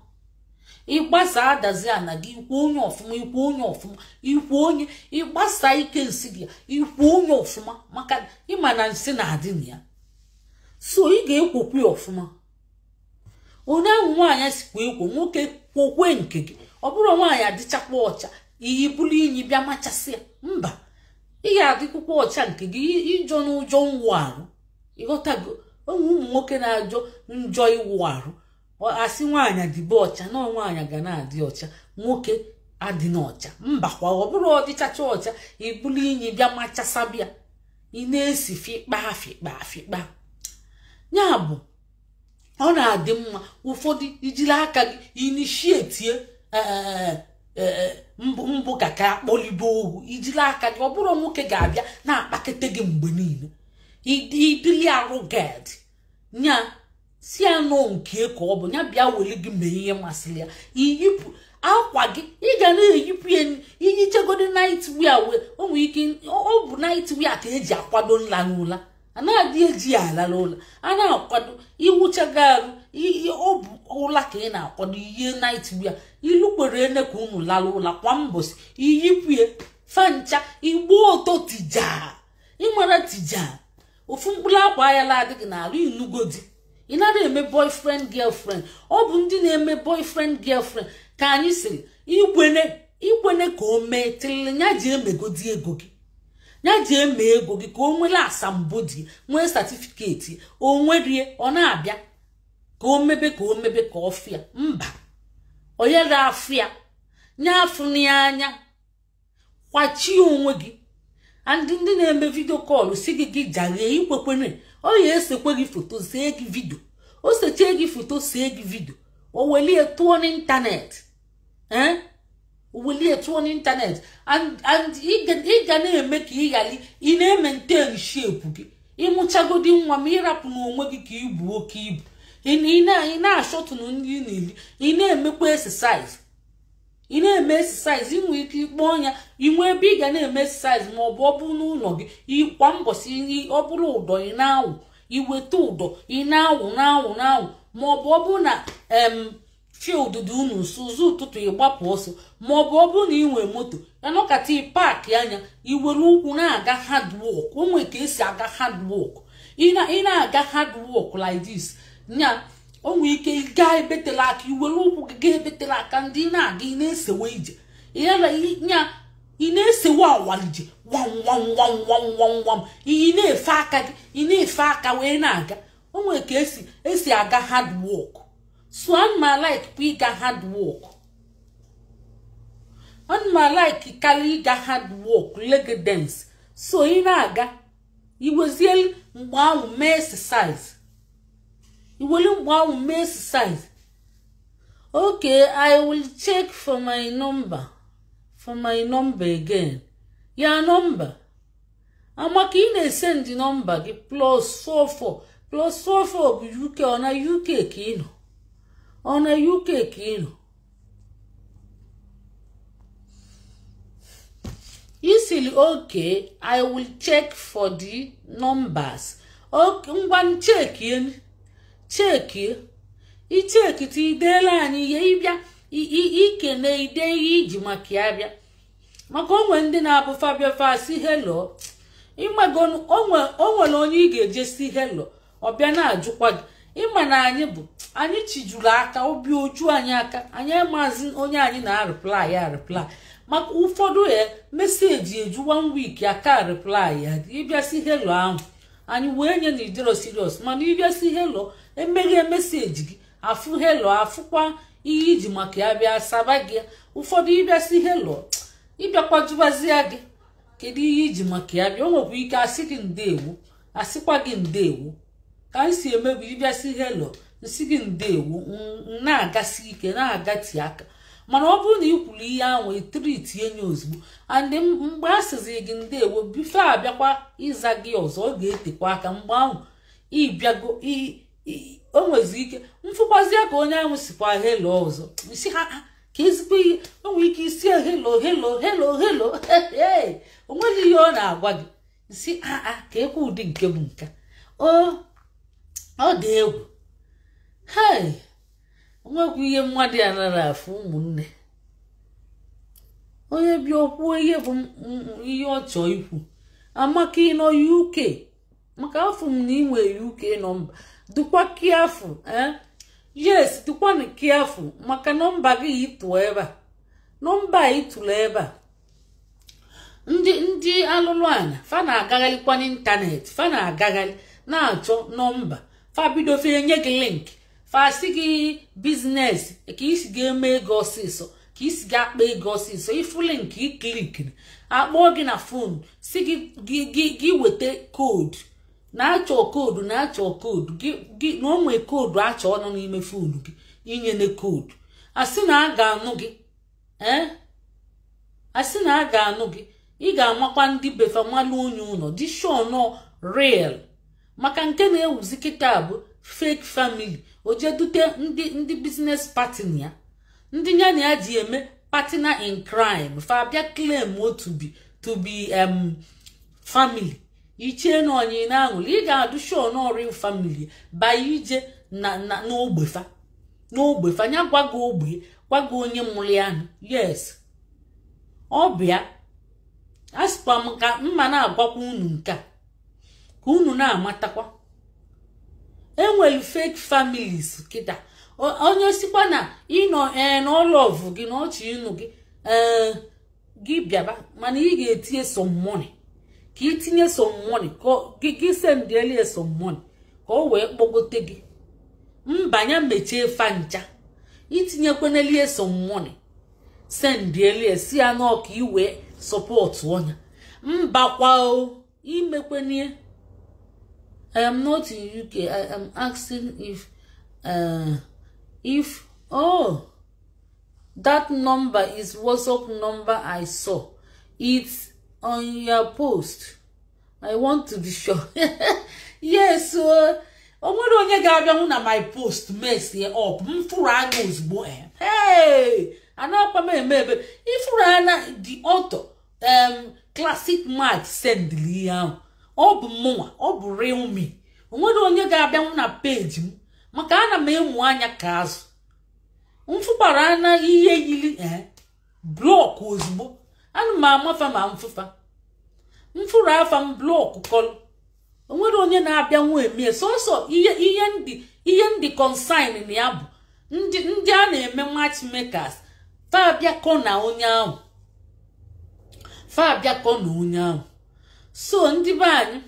Ịgbasa adazi ana gị, ikwu onye ọfụma, ikwu onye ọfụma, ikwu onye ịgbasa ike nsị gị, ikwu onye ọfụma, maka ịma na nsị na-adị na ya. So ị ga-ekwokwu ya ọfụma. Onye ahụ nwaanyị sikwa ekwo, nwoke kwokwe nke gị. Ọ bụrụ nwaanyị adịchakwa ọcha, iyi bụrụ inyi bịa machasị ya, mba, ị ga-adịkwukwa ọcha nke gị. Ịjọ n'ụjọ nwụ arụ, ịghọtago? Onwe ụmụ nwoke na-ajọ njọ iwu arụ, asị nwaanyị dịbe ọcha, na nwaanyị ga na-adị ọcha, nwoke adị n'ọcha. Mbakwa, ọ bụrụ ọdịchacha ọcha, ibulu inyi bịa machasabịa, ị na-esi fikpa fikpa fikpa. Ya bụ, ọ na-adị mma ụfọdụ ijiri aka gị initiate mbụ ka ka akpọlibe ohu. Ijiri aka gị, ọ bụrụ nwoke ga-abịa na-akpakete gị mgbe niile, idili arụ ged nya si anọ nke ka ọ bụ ya bịa were gị mee ihe masịrị ya. Iyipụ akwa gị, ị ga na-eyipụ ya, iyichegodi night wear. Wee o nwere ike ọ bụ night wear ka eji akwado nla n'ụla, a na-adị eji ya alala ụla, a na-akwado iwuchago arụ, ọ bụ ụla ka ị na-akwado ihe night wear. Ilu kwere ene ka unu lala ụla kwa mbọsị, iyipụ ya fancha, igbo ọtọ tijaa, ịmara tijaa ofu mkpụrụ akwa ya la adịghị n'alụ. Inugodi ị nara eme boyfriend girlfriend, ọ bụ ndị na-eme boyfriend girlfriend ka anyị siri ikwene ikwene ka o mee tilili ya ji emegodi ego gị, ya ji eme ego gị ka o nwere asambodo, nwee certificate, o nwerie, ọ na-abịa ka o mebe ka o mebe ka ọ fịa. Mba, oyere afịa nya afụ anya, kwachie onwe gị. Ndị na-eme video call si gị gị jaghee, ikwekwene ọ ya esekwe gị foto, see gị video, o sechie gị foto, see gị video, o welie tụọ n'ịntanetị, o welie tụọ n'ịntanetị. And ị ga na-eme ka ị ghara ị na-emaintain shape gị. Ịmụchagodi nwa ma ịrapụ n'onwe gị ka ibu oke ibu, ị na-ashọtụnụ ndị ị na-eli, ị na-emekwa exercise, ị na-eme exercise. Ị nwere ike ịkpọ ọnya, inwe ebe ị ga na-eme exercise, ma ọ bụ ọ bụ n'ụlọ gị kwa mbọsị, ọ bụrụ ụdọ ị na-awụ, iweta ụdọ ị na-awụ na-awụ na-awụ, ma ọ bụ ọ bụ na field dị unu nso, ụzọ ụtụtụ ịgbapụ ọsọ, ma ọ bụ ọ bụ na ị nwee moto yanọkata ị park anya, iwere ụkwụ na-aga hard work. O nwere ka esi aga hard work, ị na-aga hard work like this nya, o nwere ike gaa ebetela aka, iwere ụkwụ gị gaa ebetela aka, ndị na-aga ị na-esewe ije nya, ị na-esewe awalije wam wam wam wam wam wam, ị na-efe aka gị, ị na-efe aka wee na-aga. O nwere ka esi aga hard work. So ana m like kwa ịga hard work, ana m like karịa ịga hard work leg dance. So ị na-aga iwezie mgbe ahụ mee exercise, iwere mgbe ahụ mee exercise. Okay, I will check for my number, for my number again. Ya number amaka, ị na-esend nọmba gị +44 +44 bụ UK, ọ na UK ka ị nọ, ọ na UK ka ị nọ. Isili okay, I will check for the numbers. Okay, ngwa check check ichekita, ideela anyị ihe ịbịa ikene ide ihe iji maka ya bịa, maka onwe ndị na-abụ fabia fasi hello, ịmago onwere onye ị ga-eje si hello, ọ bịa na-ajụkwa gị. Ịma na anyị bụ anyị chijuru aka, obi oju anyị aka, anyị amazi onye anyị na-areply ya reply, maka ụfọdụ ya meseji eju 1 week aka reply ya. Ịbịa si hello ahụ anyị wee nye na idero serious, mana ịbịa si hello emeghe meseji gị afụ hello, afụkwa ihe iji maka ya bịa saba gị. Ụfọdụ ịbịa si hello ịbịakwa jụbazie gị kedu ihe iji maka ya bịa, o nwekwa ike asị gị ndeewo, asịkwa gị ndeewo. Ka anyị si emebu ịbịa si hello nsị gị ndeewo, na-agasi ike na-agati aka, mana ọ bụrụ na ị kwuru ihe ahụ etriti enye ozugbo, and mgbe a sịzi gị ndeewo bife abịakwa ịza gị ọzọ, ọ ga-etekwa aka. Mgbe ahụ ịbịago, o nwezi ike mfụkwa Mfụkwazie ka onye ahụ sikwa hello ọzọ, isi ha ka ezigbo ihe. O nwere ike isi hello, hello, hello, hello, o nwere ihe ọ na-agwa gị, isi aa ka ekwe ụdị nke bụ nke o. Ọ dị egwu. Hei, onwekwa ihe mmadụ ya nara afụ. Ụmụnne, onye bịa okwuo ihe bụ ihe ọ chọọ ikwu. Amaka, ịnọ UK, maka afọ m na inwe UK nọmba, dịkwa careful. Yes, dịkwanụ careful maka nọmba gị ịtụ ebe a, nọmba a ịtụrụ ebe a. Ndị alụlụ anya fa na-agagharịkwa n'ịntanetị, fa na-agagharị na-achọ nọmba. Fa bido fe enye gị link, fa sị gị business, ka isi ga-eme ego ọsịsọ, ka isi ga-akpa ego ọsịsọ. Ifu link i click, akpọọ gị na phone, si gị gị weta code, na-achọ code, na-achọ code gị, na o nwee code achọ ọnụ n'ime phone gị. Inyene code, asị na a ga-anụ gị. Ee, asị na a ga-anụ gị. Ị ga-amakwa ndị befa, malụ onye ụlọ dị sure nọ real, maka nke na-ewuzi kịta bụ fake family. O jee dute ndị business partner ya, ndị ya na ya ji eme partner in crime, fa bịa claim to be family. Ichie na onye na-aṅụrị, ị ga-adụ sure na real family banye ije na n'ogbefa, n'ogbefa nya gwa gị ogbe, gwa gị onye mụrụ ya. Yes, ọ bịa asịkwa m ka mma na-agwakwa unu nke a ka unu na-amatakwa enwere fake families kịta. Onye sikwa na ịnọ ee na ọlọvụ gị na ọchị ịnụ gị, ee, gị bịaba, mana ị ga-etinye some money, ka itinye some money, ka gị sendielie some money ka o wee kpọgote gị. Mbanya mechie fa ncha, itinyekwenelie some money, sendielie, si ya n'ọka iwee support ọnya. Mbakwa o imekwenye. I am not in UK. I am asking if oh, that number is WhatsApp number. I saw it's on your post. I want to be sure. Yes, o nwere onye ga-abịanwu na my post mess up. M fụrụ anya ozugbo. Hey, anakwa m eme ebe ifụrụ anya the author, classic match sendili ihe ahụ. Ọ bụ mụnwa, ọ bụ real me. O nwere onye ga-abịanwu na peji m, maka ana m emu anya ka azụ. Mfụkwara anya ihe yiri ee block ozugbo. Ana m amafa ma mfụfa mfụrụ afa m block kọlụ. O nwere onye na-abịanwu eme sọsọ ihe ndị concern na ya bụ ndị a na-eme matchmakers. Fa abịakọ na onye ahụ, fa abịakọ na onye ahụ. So ndị be anyị,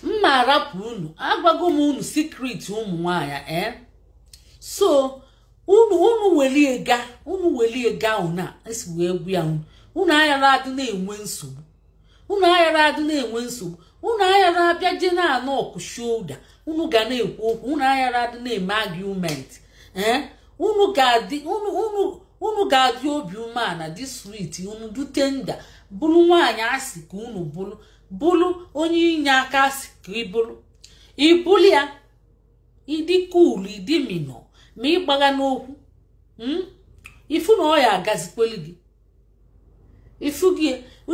mma arapụ unu. Agwago m unu secret ụmụ nwanyị. Ee, so unu welie ga, unu welie ga, unu esi wee gwu ya. Unu aghara adị na-enwe nsogbu, unu aghara adị na-enwe nsogbu, unu aghara abịa je na-anọ ọkụ shoulder, unu ga na-ekwu okwu, unu aghara adị na-eme argument. Ee, unu ga-adị unu ga-adị obi umeala, dị sweet, unu du tender, bụrụ nwaanyị asị ka unu bụrụ onye inye aka asị ka ị bụrụ ịbụrụ ya. Ịdị cool, ịdị minọ ma ịgbagha n'okwu, ifu na ọ ya agazikwelu gị. Ifu gị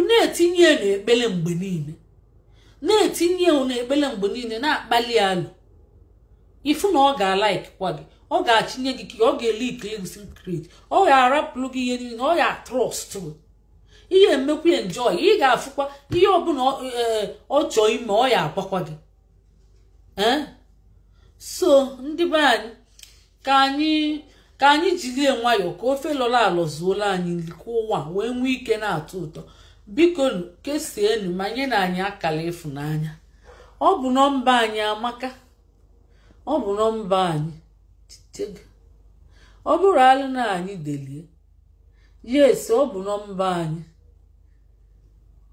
na-etinye n'ekpere mgbe niile, na-etinye n'ekpere mgbe niile, na-akpali alụ. Ifu na ọ ga-alaikwa gị, ọ ga-achinye gị ka ọ ga-ele ikele secret, ọ ga-arapụrụ gị ihe niile, ọ ga-trust gị. Ihe emekwa enjoy, ị ga-afụkwa ihe ọbụla ọ chọọ ime, ọ ya agwakwa gị. Ee, so ndị be anyị, ka anyị jirie nwayọọ ka ofe lọrọ alọ zuola anyị nri, ka ụwa wee nwee ike na-atọ ụtọ. Biko kesienu ma nye na anyị akara ịfụnanya. Ọ bụ nọmba anyị amaka, ọ bụ nọmba anyị. Ọ bụrụ alụ na anyị delie. Yes, ọ bụ nọmba anyị,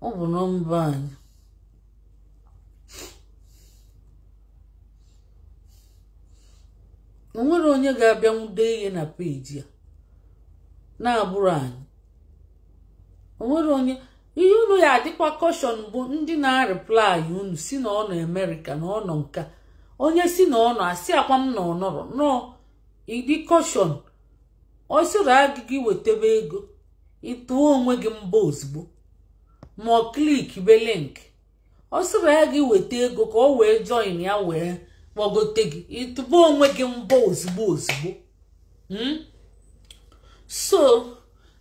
ọ bụ nọmba anyị. O nwere onye ga-abịanwude ihe na peji a na-abụrụ anyị. O nwere onye ihe unu ya adịkwa caution bụ ndị na-areply unu si na ọ nọ Amerịka na ọ nọ nka. Onye si na ọ nọ, asị akwa m na ọ nọrọ nọọ. Ịdị caution. Ọ sịrị agịgị wetebe ego, ịtụọ onwe gị mbọ ozugbo, ma ọ click be link. Ọ sịrị ya gị weta ego ka ọ wee join ya, wee kpọgote gị, ịtụba onwe gị mbọ ozugbo ozugbo. So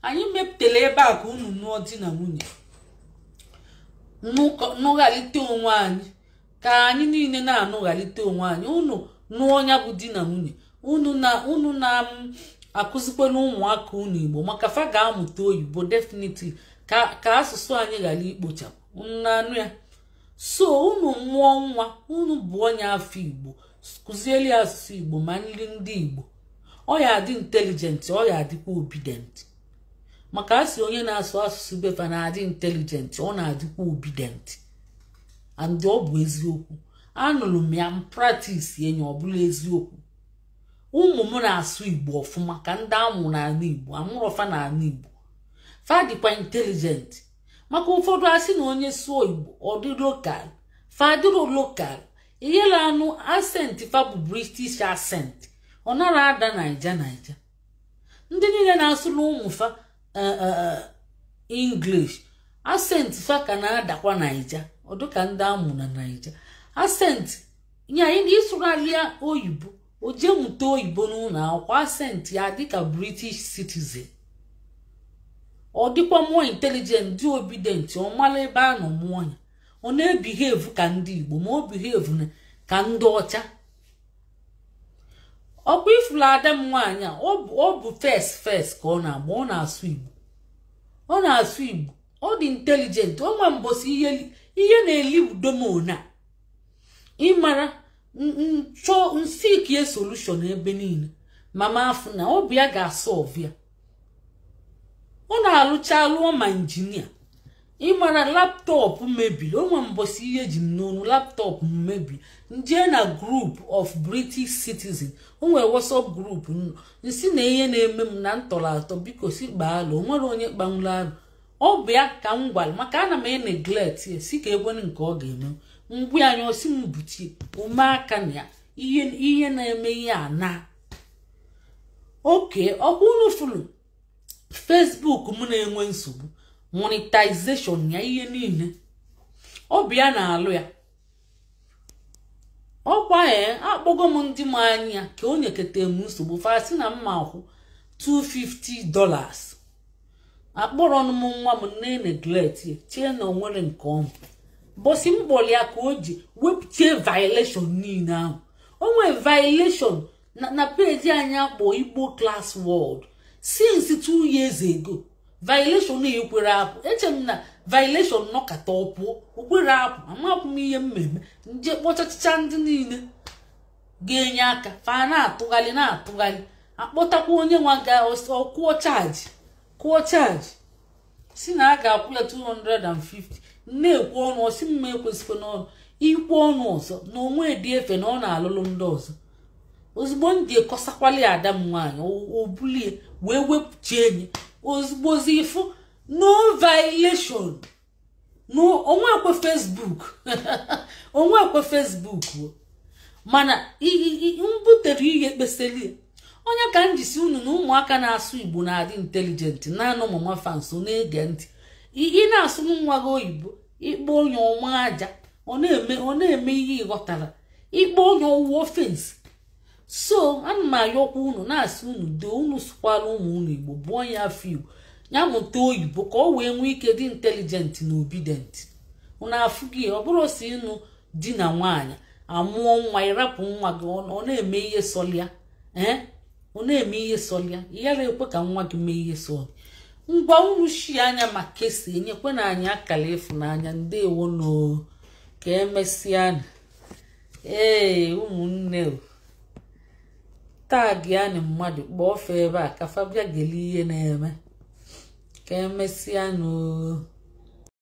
anyị mepụtara ebe a ka unu nụọ di na nwunye, nụghalite onwe anyị, ka anyị niile na-anụghalite onwe anyị. Unu nụọ ya bụ di na nwunye, unu na unu na akụzikwere ụmụaka unu Igbo, maka fa ga-amụta oyibo definitely, ka asụsụ anyị ghara ikpochapụ. Unu na-anụ ya? So unu mụọ nwa, unu bụ onye afọ Igbo, kụziere ya asụsụ Igbo ma nri ndị Igbo. Ọ ya adị intelligent, ọ ya adịkwa obedient, maka asị onye na-asụ asụsụ befa na-adị intelligent, ọ na-adịkwa obedient. And ọ bụ eziokwu, anụrụ m ya, m practice enyi, ọ bụla eziokwu. Ụmụ m na-asụ Igbo ọfụma ka ndị amụ n'ala Igbo, amụrọfa n'ala Igbo. Fa dịkwa intelligent, maka ụfọdụ asị na onye sụọ Igbo, ọ dị local. Fa dịrọ local. Ihela anụ accent fa bụ British accent, ọ nara ada Naija Naija. Ndị niile na-asụ na ụmụ fa English, accent fa ka na-adakwa Naija, ọ dịka ndị amụ na Naija accent nya. Ịsụgharịa oyibo, o jee mụta oyibo n'ụlọ akwụkwọ, accent ya dịka British citizen. Ọ dịkwa more intelligent, dị obedient, ọ mara ebe a nọ mụọ ya. Ọ na-ebehave ka ndị Igbo, ma o behave ka ndị ọcha. Ọkwa ifuru ada m nwaanyị a, ọ bụ first first ka ọ na-agba. Ọ na-asụ Igbo, ọ na-asụ Igbo, ọ dị intelligent. O nwe mbọsị ihe na-eli udo m ona ịmara nchọ nsikie solution ebe niile. Mama afụ na ọ bụ ya ga-asolve ya. Ọ na-alụcha alụọ ma engineer. Ịmara laptop mebiri, o nwe mbọsị ihe ji m n'onu, laptop m mebiri, njee na group of British citizen, o nwere WhatsApp group, nsi na ihe na-eme m na ntọrọ atọ, biko si kpaa alụ. O nwere onye kpanwuru alụ. Ọ bụ ya ka m gwara, maka ana m eneglect ya, si ka ekwene nke ọ ga-eme mgbe anyị osi m butie ume aka na ya. Ihe na-eme ihe a na oke ọkwa unu fụrụ Facebook m na-enwe nsogbu monetization ya, ihe niile ọ bụ ya na-alụ ya. Ọkwa ee, akpọgo m ndị m anya ka o nyeketa m nsogbu, fasị na mma akwụ $250. Akpọrọ m nwa m na neglect ya, chee na onwere nke ọma. Bọsị m kpọrọ ya ka o ji wepụtie violation niile ahụ. O nwee violation na peji anyị akpọ Igbo Class World since 2 years ago. Violation na-ekwere apụ. Eche m na violation nọkata ọpụọ, okwere apụ. Amapụ m ihe mmemme nje kpọchachicha ndị niile ga-enye aka, fa na-atụgharị na-atụgharị, akpọtakwa onye nwa ga ọkwụọ charge, kwụọ charge, si na a ga-akwụ ya 250. Na-ekwu ọnụ, ọsị mma ekwesịkwa n'ọnụ ikwu ọnụ ọzọ na onwe dị efe na ọ na-alụlụ ndị ọzọ. Ozugbo m ji ekọsakwali ada m nwaanyị, o bulie wee wepụcha enyi ozugbozi, ifu no violation, no onwekwe Facebook, onwekwe Facebook. Mana m butere ihe kpesịrị onye ka m jisi unu na ụmụaka na-asụ Igbo na-adị intelligent, na-anụ mama fa nso na-ege ntị. Ị na-asụ nwa gị oyibo, ịkpọ onye ọma aja, ọ na-eme ihe ịghọtara, ịkpọ onye ọwụwa fence. So ana m ayọkwa unu, na-asị unu doo, unu sụkwara ụmụ unu Igbo, bụọ ya afọ Igbo, ya mụta oyibo ka ọ wee nwee ike dị intelligent na obedient. Unu afụ gị, ọ bụrụ si ịnụ di na nwaanyị, amụọ nwa, ịrapụ nwa gị, ọ na-eme ihe sọlịa, ee, ọ na-eme ihe sọlịa, yara ekwe ka nwa gị mee ihe sọlịa. Ngwa, unu shi anya ma kesie, nyekwe na anyị akara ịfụnanya. Ndewo no, ka emesịa. Ee, ụmụnne, tag anyị mmadụ, kpọọ fe ebe a ka fa bịa gele ihe na-eme. Ka emesịa nụ.